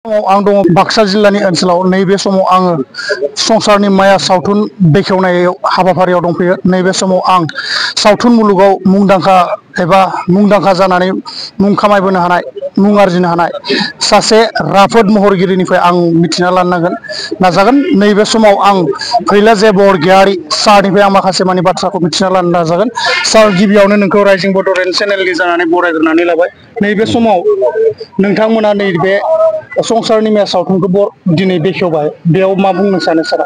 आं दङ बाक्सा जिल्लानि ओनसोलाव नैबे समाव आङो संसारनि माया सावथुन बेखेवनाय हाबाफारियाव दंफैयो। नैबे समाव आं सावथुन मुलुगाव मुंदांखा जानानै मुं खामायबोनो हानाय, मुं आरजिनो हानाय सासे राफोद महरगिरिनिफ्राय आं मिथिना लानो नाजागोन। नैबे समाव आं फैला जे बरगयारि सारनिफ्राय आं माखासे मानि बाथ्राखौ मिथिना लानो नाजागोन। सार, गिबियावनो नोंखौ राइजिं बड'लेण्ड चेनेलनि जानानै बरायग्रोनानै लाबाय। नैबे समाव नोंथांमोना नैबे संसारनि माया सावथुनखौ दिनै बेखेवबाय, बेयाव मा बुंनो सानो सारा?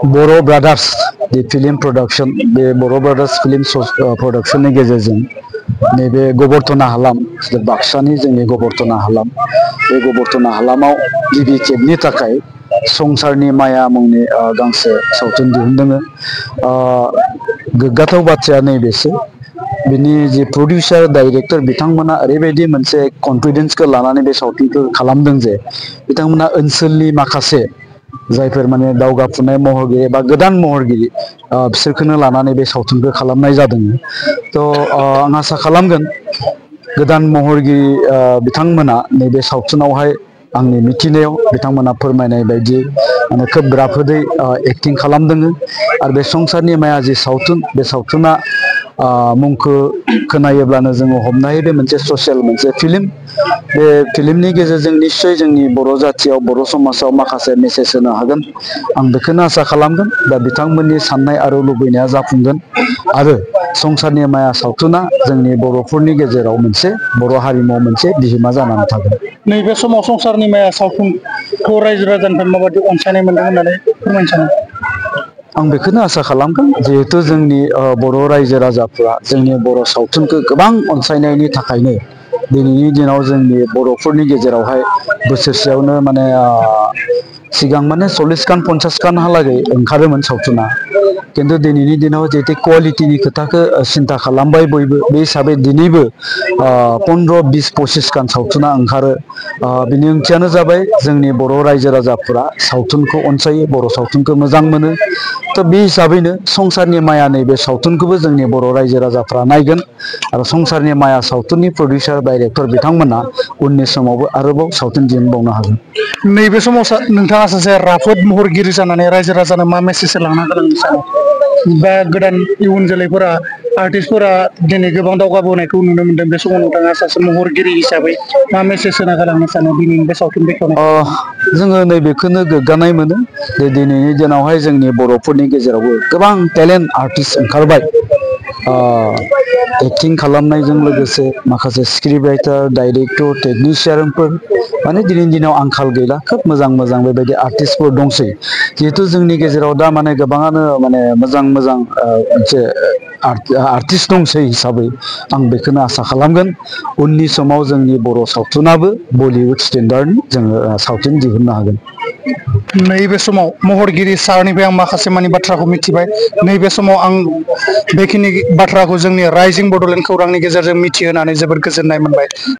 बर' ब्रादार्स दि फिल्म प्रडाक्शन, बे बर' ब्रादार्स फिल्म प्रडाक्शननि गेजेरजों नैबे गबर्तना हालाम, बाक्सानि जोंनि गबर्तना हालाम, बे गबर्तना हालामाव गिबि खेबनि थाखाय संसारनि माया मुंनि गांसे सावथुन दिहुनदों। गोग्गाथाव बाथ्राया नैबेसो, बिनि जि प्रडिउसार डाइरेक्टर बिथांमोना ओरैबायदि मोनसे कन्फिडेन्सखौ लानानै बे सावथुनखौ खालामदों जे बिथांमोना ओनसोलनि माखासे जायफोर माने दावगाफुनाय महरगिरि बा गोदान महरगिरि बिसोरखौनो लानानै बे सावथुनखौ खालामनाय जादों। आं आसा खालामगोन गोदान महरगिरि बिथांमोना नैबे सावथुनावहाय आंनि मिथिनायाव बिथांमोना फोरमायनाय बायदि माने खोब राफोदै एक्टिं खालामदों। आरो बे संसारनि माया जि सावथुन, बे सावथुना मुंखौ खोनायोब्लानो जोङो हमनो हायो बे मोनसे ससियेल मोनसे फिल्म। बे फिल्मनि गेजेरजों निस्सय जोंनि बर' जाथियाव, बर' समाजाव माखासे मेसेज होनो हागोन। आं बेखौनो आसा खालामगोन। दा बिथांमोननि साननाय आरो लुबैनाया जाफुंगोन आरो संसारनि माया सावथुना जोंनि बर'फोरनि गेजेराव मोनसे बर' हारिमुआव मोनसे बिहोमा जानानै थागोन। नैबे समाव संसारनि माया सावथुनखौ रायजो राजानिफ्राय माबायदि अनसायनाय मोनदों होननानै फोरमायनो सानो? आं बेखौनो आसा खालामगोन, जिहेथु जोंनि बर' रायजो राजाफ्रा जोंनि बर' सावथुनखौ गोबां अनसायनायनि थाखायनो दिनैनि दिनाव जोंनि बर'फोरनि गेजेरावहाय बोसोरसेयावनो माने सिगां माने 40 खान 50 खानहालागै ओंखारोमोन सावथुना, खिन्थु दिनैनि दिनाव जिहेतु कुवालिटिनि खोथाखौ सिन्था खालामबाय बयबो, बे हिसाबै दिनैबो 15, 20, 25 खान सावथुना ओंखारो। बिनि ओंथियानो जाबाय जोंनि बर' रायजो राजाफोरा सावथुनखौ अनसायो, बर' सावथुनखौ मोजां मोनो। थ' बे हिसाबैनो संसारनि माया नैबे सावथुनखौबो जोंनि बर' रायजो राजाफ्रा नायगोन आरो संसारनि माया सावथुननि प्रडिउसार डाइरेक्टर बिथांमोना उननि समावबो आरोबाव सावथुन दिहुनबावनो हागोन। नैबे समाव नोंथाङा सासे राफोद महरगिरि जानानै रायजो राजानो मा मेसेज होलांनो हागोन सानो? बा गोदान इयुन जोलैफोरा, आर्टिस्टफोरा दिनै गोबां दावगाबोनायखौ नुनो मोनदों, बे समाव नोंथाङा सासे महरगिरि हिसाबै मा मेसेज होना गालांनो सानो दिनैनि बे सावथुन बेखेवनाय? जोङो नैबेखौनो गोग्गानाय मोनो जे दिनैनि दिनावहाय जोंनि बर'फोरनि गेजेरावबो गोबां टेलेन्ट आर्टिस्ट ओंखारबाय। एक्टिं खालामनायजों लोगोसे माखासे स्क्रिप्ट राइटार, डाइरेक्टर, टेकनिशियानफोर माने दिनैनि दिनाव आंखाल गैला। खोब मोजां मोजां बेबायदि आर्टिस्टफोर दंसै। जिहेथु जोंनि गेजेराव दा माने गोबाङानो माने मोजां मोनसे आर्टिस्ट दंसै हिसाबै आं बेखौनो आसा खालामगोन उननि समाव जोंनि बर' सावथुनाबो बलिउड स्टेन्डार्डनि जोङो सावथुन दिहुननो हागोन। नैबे समाव महरगिरि सारनिफ्राय आं माखासे मानि बाथ्राखौ मिथिबाय। नैबे समाव आं बेखिनि बाथ्राखौ जोंनि राइजिं बड'लेण्ड खौरांनि गेजेरजों मिथिहोनानै जोबोद गोजोननाय मोनबाय।